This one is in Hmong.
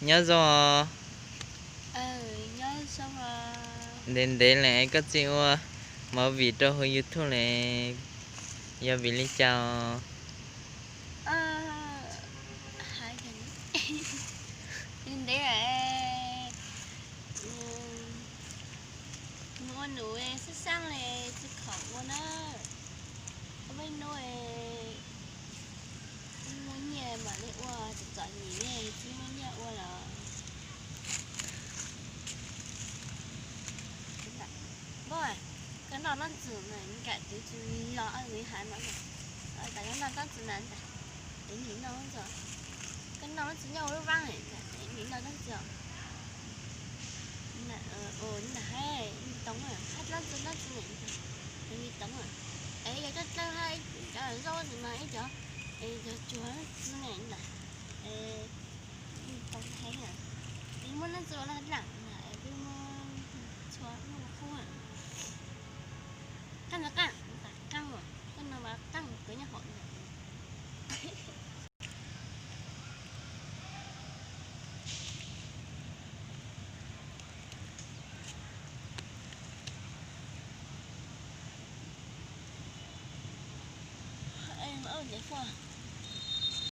Nyob zoo. Ntev ntev lawm koj tsis ua movie rau hauv YouTube li, yog vim li cas? Ntev ntev mus ua num xab xab li, tsis khoom ua na. Ua peb nub tsis muaj nyiaj mam li ua, txom txom nyem ne tsis muaj nyiaj ua los. Npauj, koj noj nab ntxwm na, nkam twv tsis los nws hais mas, tas koj noj nab ntxwm na, es nim no koj noj nab ntxwm nyob ua lub vab, nim no nab ntxwm. Ntawm hais mi toov, hab dlaab tsi dlaab tsi ne, mi toov, es yog coj dlawb hab cov zaub ntawd mas ib cov, es cov tsuag dlaab tsi ne ntag, es mi toov heev, es muab dlaab tsi ua laj dlaam ntag, es peb muab txhua muaj qub. Qaab ntawd qaab, qaab, koj no mas qaab kawg nyob hauv ntag. Ntev fuaj.